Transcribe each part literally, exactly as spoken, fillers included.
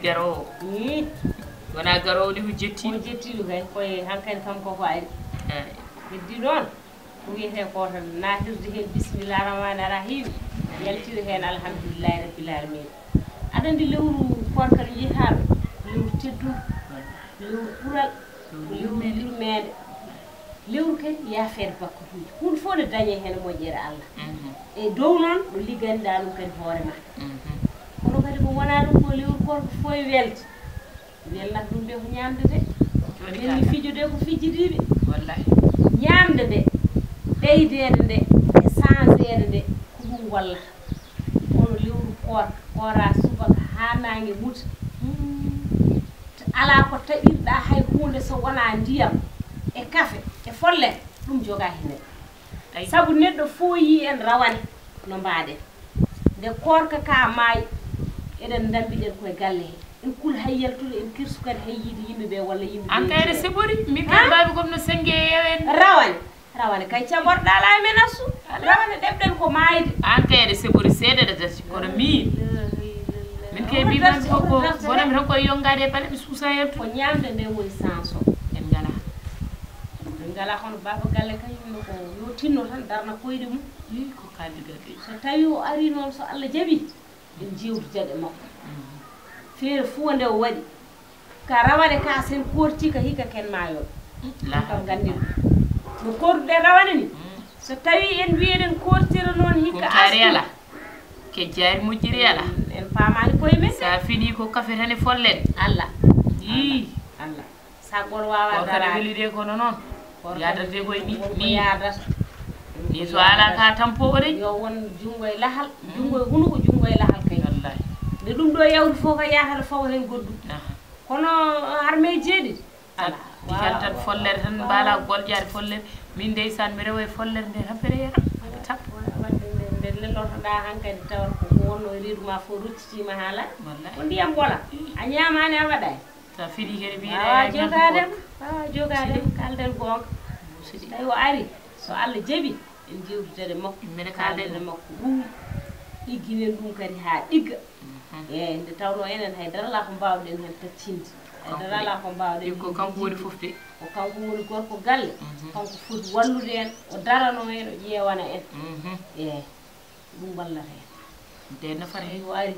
Garoowo. Wona garoowo de, ko jettiiɗo. Ko jettiiɗo kay, koye hankadi kam koko ari. Heddi noon ko wiyetee ko tan, naatirde heen bismillah rahmani rahim, yaltira heen alhamdulillahi rabbil alamin. Aɗa anndi lewru koorka no jeyaa ɗo, lewru teddundu, lewru ɓural, lewru yurmeende. Lewru kadi yaafeede bakkatuuji, huunde fof ne dañee heen e moƴƴere Allah. E dow noon no ligganiɗaa ɗum kadi hoore ma. Kono kadi ko wonaa ɗum ko lewru koorka fof e welde. Welnata ɗum de ko ñaamde de. Welni fijo de ko fijjidiiɓe. Ñaamde nde, ɓeydeede nde, e sanseede nde, ko ɗum wallata. Kono lewru koorka, koora subaka haa naange muta. Alaa ko taƴirɗaa hay huunde so wonaa ndiyam e kafe e follere, ɗum jogaa he neɗɗo. Sabu neɗɗo fof yii en rawane no mbaaɗen. Nde koorka ka maayi, eɗen ndambiɗen koye galle he. En kul hay yaltude, en kirsu kadi hay yiide yimɓe ɓe walla yimɓe ɓe. An kay aɗa sebori, min kay baabi kom no sennge e yewen. Rawane. Rawane kay cagorɗaa alaa e men assu. Rawane ɗeɓɗen ko maayde. An kay aɗa sebori seeɗa ɗa darti, kono min, min kay mbiimaami ko, ko bonami tan koye yongaade e bale, mi suusa yaltude. Ko ñaamde nde woni sens o. En ngalaa. En ngalaa, kono baaba galle kay yumno ko yo tinno tan darna koyɗe mum. Ii, ko kaaldi galle. So tawi o ari noon, so Allah jaɓi, en jewtidat e makko. Feere fuwa nde o waɗi, ka rawane ka sen koorti ka hikka ken maayo. Ɗum kam nganndi ɗum. No koorduɗen rawane ni. So tawi en mbi eɗen koortira noon hikka astu. Kumtaari alaa. Kejjaari mojjiri alaa. En paamaani koye men de. Sa fini ko kafe tan e follere. Allah. Ii. Allah. Saggol waawaa daraade. Weli de kono noon. Yaadata de koye ni. Ni. Ni so alaa ka tampo o de. Yo won junngo e lahal, junngo e hunuko, junngo e lahal kay. Wallahi. Nde ɗum ɗo yawri fof ka yaahata fawa heen goɗɗum. Aha. Kono arme jeeɗiɗi? Alaa. Di kaltat follere tan, mbaala golƴaade follere. Min ndeysaan, mi rewa e follere nde tan, mbeɗa yara, mbeɗa tappa. Wa-, wa-, waɗde nde, nde lellotoɗaa hankadi, tawata ko ko wonno e reedu ma fof ruccitiima haa laaɓi. Wallahi. Ko ndiyam ɓola. A ñaamaani, a waɗaani. Sa fiɗi kadi mbiɗa waawaa jogaade ma, waawaa jogaade ma, kaalden goonga. So tawi o ari, so Allah jaɓi, en jewtidat e makko, kaalden e makko ɗum, ɗigginen ɗum kadi haa ɗigga. Eeyi, nde tawnoo enen hay dara alaa ko mbaawɗen heen taccinde. Hay dara alaa ko mbaawɗen heen. Ko kanko woni fof de. Ko kanko woni gorko galle, kanko foti wallude en, o daranoo en, o ƴeewana en. Eeyi, ɗum wallata en. De nafata heen. Tawi o ari,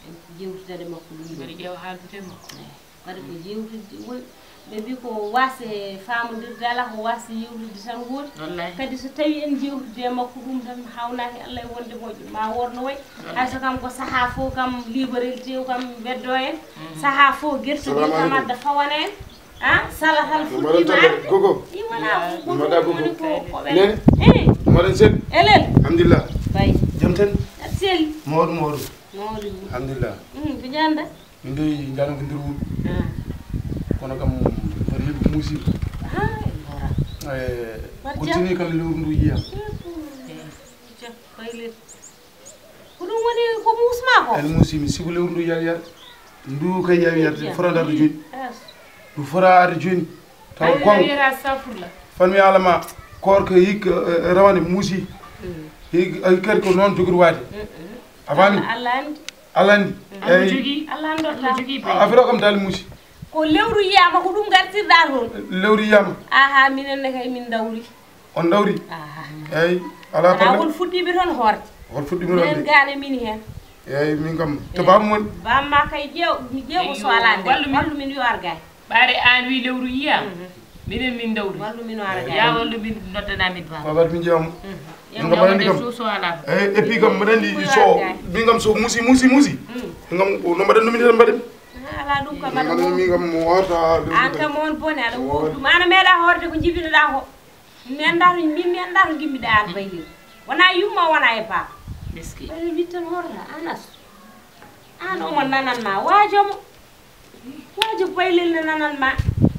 en jewtidat e makko ɗum. Mbeɗa ƴeewa haaldude e makko. Eeyi. Kadi ko jewtidde woni, ɓe mbi ko waasde faamondirde alaa, ko waasde yewtidde tan woodi. Wallahi. Kadi so tawi en jewtidde e makko ɗum tan hawnaaki, Allah e wonde moƴƴo, ma wood no wayi. Wallahi. Hay so kam ko sahaa fof kam liiborel tew kam beddo en, sahaa fof gertoɗi kam adda fawana en. Ah, sala hal fuɗɗiima arde. Gogo. Ɗi wona ko woni ko, ko ɓe. Nene. Eh. Mbaɗen sel. Elel. Alhamdulillah. Bay. Jam tan. Aɗa selli. Mawɗum, mawɗum. Mawɗum. Alhamdulillah. Mm, ko janda? Min de njano ko nder wuro. Ah. Kono kam, hoto yimɓe muusi. Ah, en mbora. Eh, o tini kam lewru ndu yiya. Ko ɗum woni ko muusmaa ko? En muusi, mi sibu lewru ndu yar yar. Ndu kay yawi yarde, fora ndarde jooni. Ndu fora arde jooni. Taw gonga. Wiyata astafurlah. Fan mi alama, koorka hikka, eh, rawane muusi. Hikka, hikka ko noon jogori waade. A faami? Allah anndi. Allah anndi. Allah jogii. Allah anndorta. Allah jogii bay. Affaire o kam daal muusi. Ko lewru yiyaama ko ɗum ngartirɗaa toon. Lewru yiyaama. Aha, minen ne kay min ndawri. On ndawri? Aha. Eeyi, alaa problème. Hol fuɗɗiiɓe toon hoorde? Hol fuɗɗiiɓe toon? Minen gaane min heen. Eeyi, min kam, to baaba mon. Baaba ma kay ƴeew, mi ƴeew ko so alaa nde. Wallu min. Wallu min yo ar gaay. Ɓaade aan wi lewru yiyaama. Minen min ndawri. Wallu min o ara gaay. Ya wallu min noddana min baaba. Baaba min ƴeewam. Min kam mbaɗa anndi kam. So, so alaa. Eeyi, et puis kam mbaɗa anndi so, min kam so muusi, muusi, muusi. Min kam ko no mbaɗan no min tan mbaɗen. Alaa ɗum kam aɗa wowlu. Min kam mo warta. Aan kam on bone aɗa wowlu ɗum. Aan a meeɗaa hoorde ko njibinoɗaa ko. Mi anndaa to, min mi anndaa to njimmiɗaa aan Baylel. Wonaa yumma, wonaa e baaba. Miskiin. Baylel wittan hoorata, aan Asu. Aan omo nanan ma, waajo mo. Waajo Baylel ne nanan ma.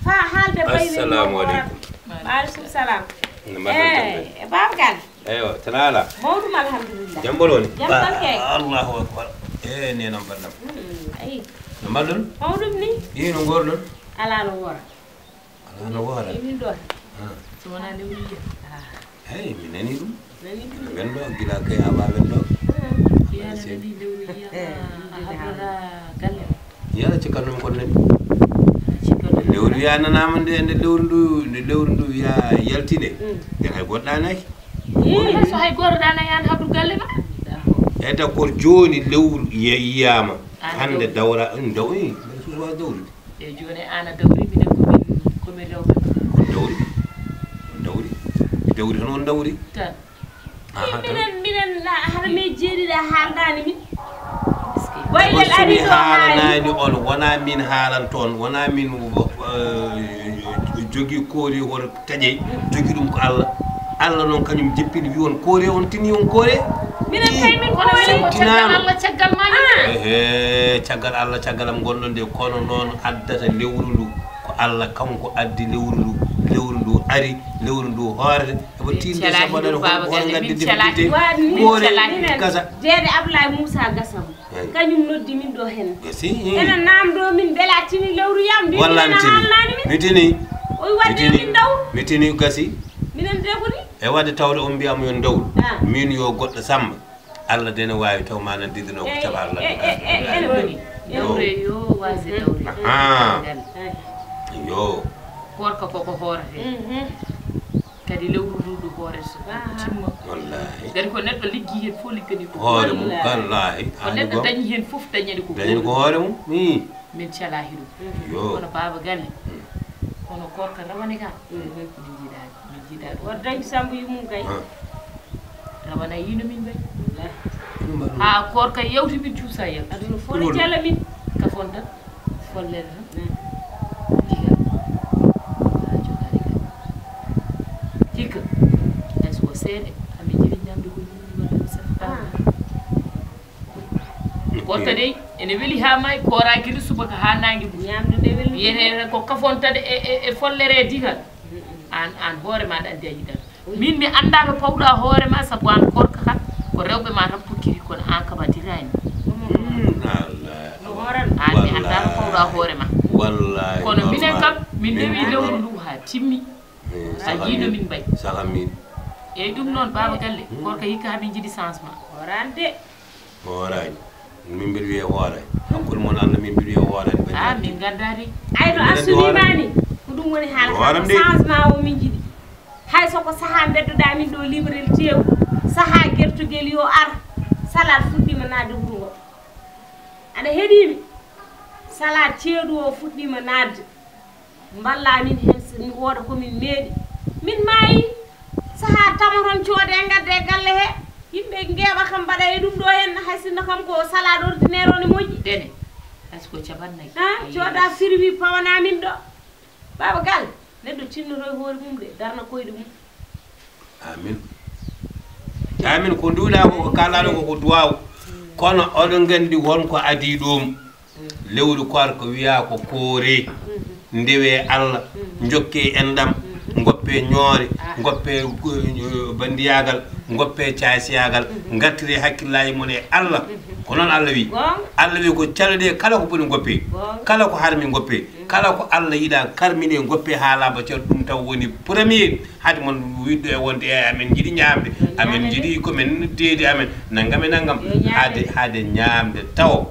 Faa haalde Baylel. Assalamu aleykum. Wa aleykum salam. No mbaɗɗon jam? Eh, e baaba Galle. Eywa, tana alaa. Mawɗum alhamdulillah. Jam ɓolo woni? Jam tan kay. Allahu akbar. Eh, ne noon mbaɗɗam. Mm, ayi. No mbaɗɗon? Mawɗum ni? Ii, no ngoorɗon? Alaa no woora. Alaa no woora. E min ɗo. Ah. So wonaa lewru yiya. Ah. Hey, mi nanii ɗum. Nanii ɗum. Wendo, gila kay a ba wendo. Ah. Ɓiyaana nanii lewru yiya. Eh. A habdora galle. Yala cikkanno mi kon nani. Lewru wiya nanaama nde, nde lewru ndu, nde lewru ndu wiya yaltide. Nde hay goɗɗo ɗaanaaki. Ii, so hay gooto ɗaanaaki aan habdu galle ma. E d'accord, jooni lewru ye-, yiyaama. Aan hannde dawri. Dawra, ɗum daw, ii, mbeɗa suusa waawi dawrude. E jooni aan a dawri, minen ko min, ko min rewɓe. On dawri. On dawri. Mi dawri tan, on dawri. Tan. Aha, tan. Minen, minen, na, hara min jeeɗiɗa haaldaani min. Est-ce que Boylel ari ɗo haali. Haalanaani on, wonaa min haalanto on, wonaa min, eh, jogii koori hoto taƴe, jogii ɗum ko Allah. Allah noon kañum jippini, wi on koore, on tini on koore. Minen kay min koore. Kono woni ko caggal Allah, caggal ma min. Ehe, caggal Allah, caggal am ngonɗon de, kono noon addata lewru ndu. Ko Allah kanko addi lewru ndu, lewru ndu ari, lewru ndu hoorete. Ebo tiinde sabaɗa hol, hol ngadde député. Koore gasa. Jeede Ablaye Moussa Gassam. Eyi. Kañum noddi min ɗo heen. Gasi. Ena naamndoo min mbela tini lewru yam. Mbi walla mi tini. Haalnaani min. Mi tini. O wi wadde min ndaw. Mi tini gasi. Minen de ko ni. E wadde tawde on mbiyam yo ndaw. Ah. Min yo goɗɗo Samba. Allah de ne waawi taw ma nan didino ko caɓa Allah. Ene woni. Dawre yo waase dawre. Ah. Yo. Koorka koko hoorete. Kadi lewru ndu ndu hoorete so timma. Wallahi. Kadi ko neɗɗo liggi heen fof liggani ko hoore mum. Wallahi. Ko neɗɗo dañi heen fof dañani ko dañani ko hoore mum. Min calaaki ɗum. Yo. Kono baaba galle. Kono koorka rawane ka. Min jiidaani, min jiidaani. War dañi Samba yummum kay. Rawane yiino min bay. Haa koorka yawti min cuusa yawti. Aduna fof ne jala min. Ka fonta. Follere tan. Digal. Haa jogaade kay. Hikka. Hay so ko seeɗa. Amin jiɗi ñamde ko yummi wadde mi sef. Koorka dey, ene weli haa maayi, koora gila subaka haa naange buti. Ñaamdu nde weli. Wiyetee ko kafontade e, e, e follere digal. Aan, aan hoore ma aɗa anndi a yiɗat. Min mi anndaa to pawɗa hoore ma, sabu aan koorka ka, ko rewɓe ma tan pokkiri, kono aan kam a diraani. Aan mi anndaa to pawɗa hoore ma. Wallahi. Kono minen kam, min ndewi lewru ndu haa timmi. A jiino min mbay. Saka min. Eyi, ɗum noon, baaba galle, koorka hikka haa min njiɗi changement. Hoorande. Hooraani. Min mbiɗa wiyee hooraani. Hakkunde mon Allah, min mbiɗa wiyee hooraani. Ah, min nganndaa de. Ay, no a suɓiima ni, ko ɗum woni haala. Hooram de. Changement o min njiɗi. Hay so ko sahaa mbeddoɗaa min ɗo librel teewu, sahaa gertugel yo ar, salaat fuɗɗiima naatde wuro ngo. Aɗa heɗii mi? Salaat ceeɗu o fuɗɗiima naatde. Mballaa min heen, so mi wooda ko min meeɗi. Min maayi, sahaa tama toon coodee, ngaddee galle he. Yimɓe ngeeɓa kam mbaɗa e ɗum ɗo heen, hay sinno kam ko salade ordinaire o ne moƴƴi. Dene, hay so ko capanɗe nayi. Ha, cooda firwi pawana min ɗo. Baaba Galle, neɗɗo tinnoto e hoore mum de, darna koyɗe mum. Amin. Amin, ko nduɗa ko, ko kalaɗo ko, ko duwaw. Kono oɗon nganndi won ko adii ɗum. Lewru koor ko wiyaa ko kooree, ndewee Allah, njokkee enɗam, ngoppee ñoore, ngoppee, eh, bandiyaagal, ngoppee caasiyaagal, ngartiree hakkillaaji mon e Allah. Ko noon Allah wi. Allah wi ko caloɗee kala ko boni ngoppee, kala ko harmi ngoppee, kala ko Allah yiɗaa karminee ngoppee haa laaɓa cer, ɗum taw woni premier. Hade mon wiɗɗo e wonde e amen njiɗi ñaamde, amen njiɗi ko men deedi amen, nanngam e nanngam. Hade, hade ñaamde taw.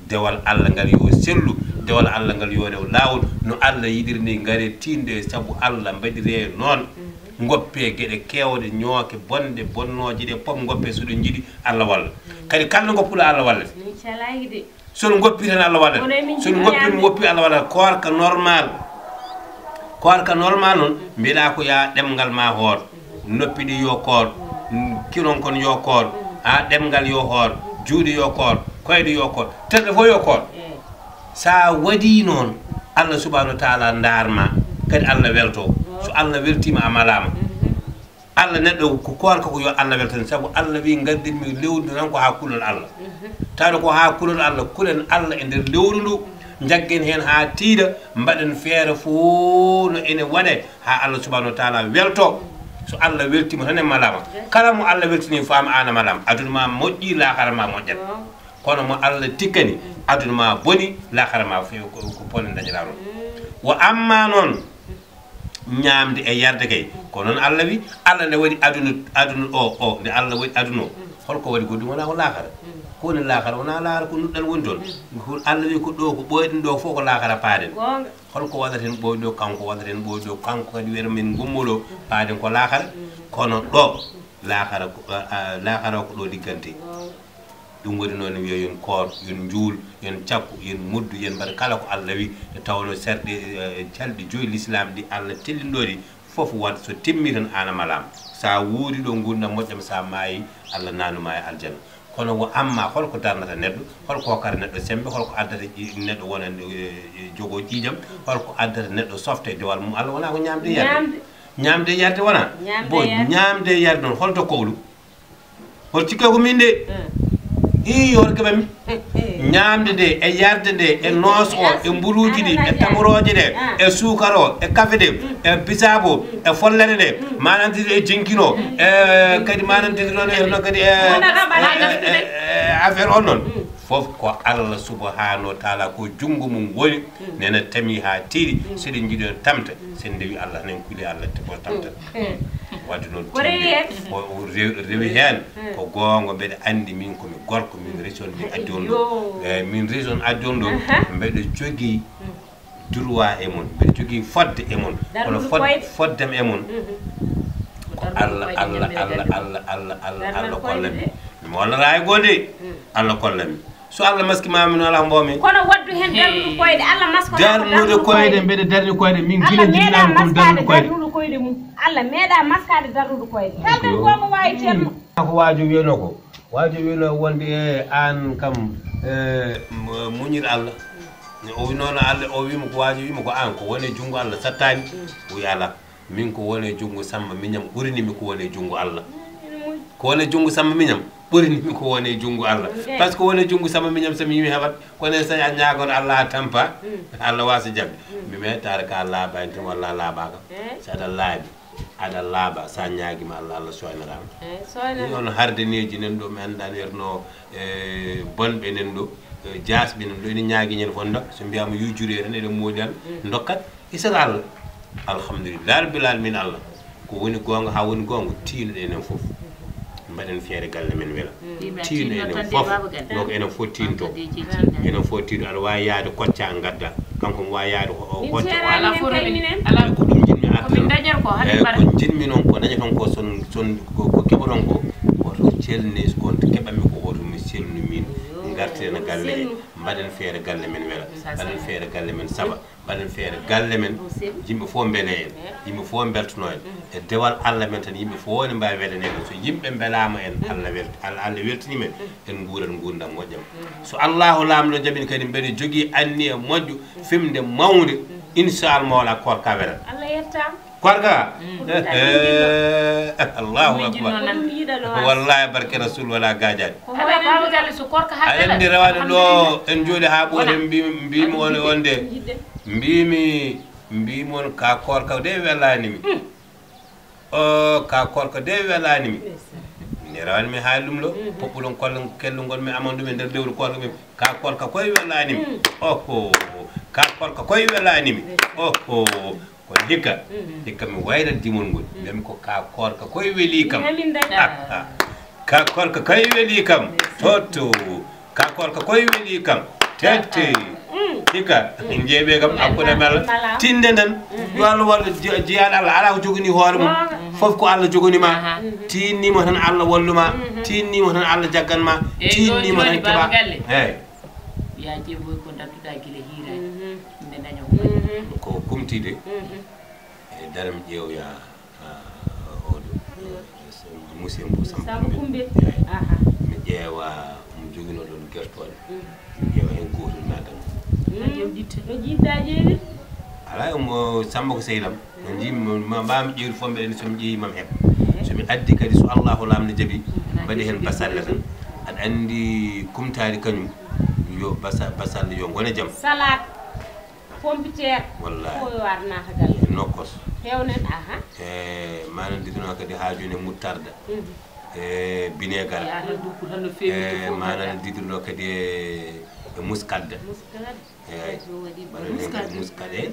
Dewal Allah ngal yo sellu, dewal Allah ngal yo rew laawol, no Allah yiɗiri ni, ngare tiinde sabu Allah, mbaɗiree noon. Ngoppee geɗe keewɗe, ñooke bonɗe, bonnooje ɗe pop ngoppee so ɗum njiɗi Allah walla. Kadi kala no ngoppuɗo Allah wallete. Min calaaki de. So ɗum ngoppi tan Allah wallete. Kono min so ɗum ngoppi, ɗum ngoppi Allah wallete. Koorka normal. Koorka normal noon, mbiɗa ko yaa ɗemngal ma hoor. Noppi ɗi yo koor, kiron kon yo koor, a ɗemngal yo hoor, juuɗe yo koor, koyɗe yo koor, terɗe fof yo koor. Sa waɗi noon, Allah subhanahu wa taala ndaar ma, kadi Allah welto. So Allah weltima a malama. Allah neɗɗo ko koorka ko yo Allah weltan, sabu Allah wi ngaddirmi lewru ndu tan ko ha kulol Allah. Tawi ko ha kulol Allah, kulen Allah e nder lewru ndu, jaggen hen ha tiiɗa, mbaɗen feere fof no ene waɗe. Ha Allah subhanahu wa taala welto. So Allah weltima tan e malama. Kala mo Allah weltini faama an a malama. Aduna ma moƴƴi, laakara ma moƴƴat. Kono mo Allah tikkani, aduna ma boni, laakara ma feewi ko, ko pone dañata ɗon. Wa amma noon, ñaamde e yarde kay, ko noon Allah wi, Allah nde waɗi aduna, aduna o, o, nde Allah waɗi aduna o, holko waɗi goɗɗum wona ko laakara? Woni laakara, wonaa laakara ko nuɗɗal woni toon. Ko Allah wi ko ɗo, ko ɓooyɗen ɗo fof ko laakara paaɗen. Goonga. Holko waɗata en ɓooy ɗo, kanko waɗata en ɓooy ɗo, kanko kadi wiyata min ngummoloo, paaɗen ko laakara. Kono ɗo, laakara ko, a, a, laakara ko ɗo liggantee. Goonga. Ɗum woni noon wiya yon koor, yon njuul, yon cakku, yon muddu, yon mbaɗa kala ko Allah wi, nde tawnoo sarɗi, eh, calɗi joyi lislaam ɗi Allah tellindori, fof waɗ so timmi tan aan a malaama. So a wuuri ɗo nguurndam moƴƴam, so a maayi, Allah naanu ma e aljanna. Kono wo amma holko darnata neɗɗo, holko hokkata neɗɗo semmbe, holko addata ƴi-, neɗɗo wona, eh, eh, jogoo ƴiiƴam, holko addata neɗɗo softe dewal mum Allah, wonaa ko ñaamde e yarde? Ñaamde. Ñaamde e yarde wonaa? Ñaamde e yarde. Ñaamde e yarde noon, hol dokkoowo ɗum? Hol cikkee ko min de? Mm. Ii, hol keɓami? Ñaamde nde, e yarde nde, e noos o, e mbuluuji ɗi, e tamorooje ɗe, e suukar o, e kafe ɗe, e bisaab o, e follere ɗe, maanantiri e jinkin o, e kadi maanantiri noon e no kadi e, e, e, e affaire on noon. Fof ko Allah subhanahu wa taala, ko junngo mum woni, nena tami haa tiiɗi, so ɗen njiɗi tamta, so en ndewi Allah, nen kuli Allah, te ko tamta. Wadde noon, ko rewi heen. O, o rew-, rewi heen. Ko goonga, mbeɗa anndi min ko mi gorko, min région mi addi on ɗo. Eyi, min région addi on ɗo, mbeɗa jogii droit e mon, mbeɗa jogii fodde e mon. Kono fod-, foddam e mon, ko Allah, Allah, Allah, Allah, Allah, Allah, Allah kolla mi. Mi hollata hay gooto de, Allah kolla mi. So Allah maski ma, min alaa mbo mi. Kono waddu heen darnude koyɗe, Allah maskora ko darnude koyɗe. Darnude koyɗe, mbeɗa darni koyɗe, min gila jiɗɗaami ko darnude koyɗe. Darnude koyɗe mum. Allah meeɗa maskaade darnude koyɗe. Kalɗen ko mo waawi ceerno. Ko waajo wiyanoo ko. Waajo wiyanoo wonde e aan kam, e, mu-, muñir Allah. O wi noon Allah, o wiima ko waajo wiima ko aan, ko woni e junngo Allah sattaani. O wi alaa. Min ko woni e junngo Sammba Miñam ɓurini mi ko woni e junngo Allah. Ko woni e junngo Sammba Miñam ɓurini mi ko woni e junngo Allah. Parce que woni e junngo Sammba Miñam, so mi yimi heɓat, kono e saña ñaagoto Allah a tampa, Allah wasa jaɓde. Mi meeɗa taara ka laaɓaani tan walla a laaɓaaka. So aɗa laaɓi, aɗa laaɓa, so a ñaagima Allah, Allah soynata ma. Ni on harde neeji nen ɗo, mi anndaa no, e, bonɓe nen ɗo, e, jaasɓe nen ɗo, ene ñaagi ñen fonda, so mbiyaama yo juree tan, eɗen moodi Allah, ndokkat. Hisal Allah. Alhamdulillah rabbil alamin Allah. Ko woni goonga haa woni goonga, tiino enen fof. Mbaɗen feere galle men wela. Tiino enen fof. Donc enen fof tiinto. Enen fof tiino. Aɗa waawi yaade kocca ngadda. Kanko mo waawi yaade ko o hocca o ala. Ko ɗum jinmi arde. Eyi, ko jinmi noon ko dañaton ko son, son ko, ko keɓoton ko. Woto celne ko keɓanmi ko woto mi celnu min. Ngarten galle he. Mbaɗen feere galle men wela. Mbaɗen feere galle men saba. Mbaɗen feere galle men, yimɓe fof mbele en, yimɓe fof mbeltano en. E dewal Allah men tan, yimɓe fof ne mbaawi welane en. So yimɓe mbelaama en, Allah welt-, Allah, Allah weltini men, en nguurat nguurndam moƴƴam. So Allahu Laamɗo jaɓini kadi, mbeɗa jogii anniya moƴƴo, fimde mawnde, inchallah mawla koorka welat. Allah yettaama. Koorka? Eh, Allahu akbar. Wallahi barke Rasul wala gaajaani. Aɗa anndi rewaade ɗo en njooɗi haa ɓooyi, en mbi-, mbiimi on, on de. Mbiimi, mbiimi on ka koorka de welaani mi. O, ka koorka de welaani mi. Nde rewaani mi haa lumlo, poɓɓuɗon kollon kellungol mi amandu mi nder lewru koorka mi. Ka koorka koy welaani mi. Oho, ka koorka koy welaani mi. Oho, ko hikka, hikka mi waylat dimol ngol. Mbiyami ko ka koorka koy weli kam. Ah, ah. Ka koorka koy weli kam. Toto. Ka koorka koy weli kam. Tete. Hikka, njeeɓe kam, hakkunde am e Allah. Tinde nden, yo Allah wallu ji-, jiyaaɗo Allah, alaa ko jogani hoore mum. Fof ko Allah jogani ma. Tiinnimo tan Allah wallu ma. Tiinnimo tan Allah jaggan ma. Tiinnimo tan keɓa. Eyi. Yaa ƴeewoy ko ndattuɗaa gila hiiraani. Mbe daña ko mbaɗi. Ko kumtiiɗe. E daram ƴeewoya, ah, oɗo. Musidɗo Samba Kumbe. Eyi. Mi ƴeewa mo joginoo ɗoon gertooɗe. Mi ƴeewa heen gootel naatan. No jiɗɗaa ƴeewi? Alaa, mo Samba ko sehil am. No njiimi ma, ma, ma mi ƴeewi fof mbeɗa anndi so mi ƴeewi mam heɓ. So mi addi kadi so Allahu Laamɗo jaɓi, mbaɗi heen basalle tan. Aɗa anndi kumtaari kañum, yo basa-, basalle yo ngone jam. Salade, pompiteer, wallahi. Fof yo ar naata galle. E nokkos. Hewnen, aha. E manan diduna kadi haa jooni e muttarda. E bineegar. E manan diduna kadi e, e muskadda. Muskadda. Eyi. Mbaɗen heen kadi muskade.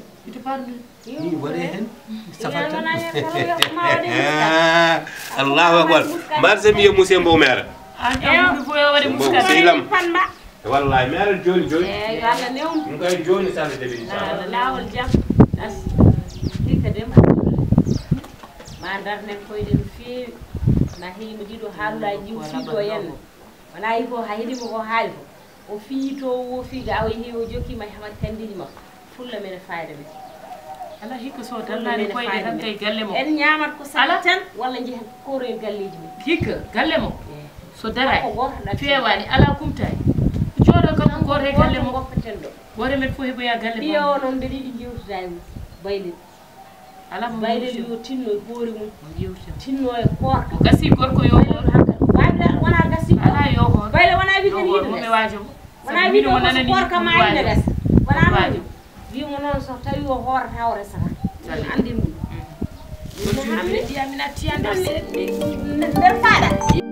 Ni waɗe heen. Safata. Allahu akbar. Mbaɗ se mbiye musidɗo mbo meera. An kam huɗo fof yo waɗe muskal. Sehlam. Wallahi mi arat joni joni. Eyi yo Allah newnu. Ɗum kay joni salla deɓe inchallah. Laawol jam. Hikka de ma darnen koyɗe no feewi. Ma heewi mo ɗiɗo haalulaji ɗi o fiido yenno. Wona yi ko ha heɗimo ko haali ko. O fiyito o wofi ga o yehi o jokkima e hamat kandiji makko. Fulla men e fayda men. Ala hikka so dallani koyɗe tan kay galle mo. En ñamat ko sala tan walla jeeha koro e galleji men. Hikka galle mo. So daray fewani ala kumtani. Jooɗo kam ko goto e galle mo. Goppeten ɗo. Goto men fof heɓoya galle mo. Ɓiya o noon mbeɗa yiɗi jewtuda e mum. Baylen. Ala mo baylen yo tinno e hoore mum. Tinno e koorka. O gasi gorko yo hoor. Bayle wona gasi. Ala yo hoor. Bayle wona wiɗen yiɗo. Wona wiɗo ko so koorka ma ina gasa. Wona noon. Wimo noon so tawi o hoorata o resata. Andi mum. Nder faaɗa.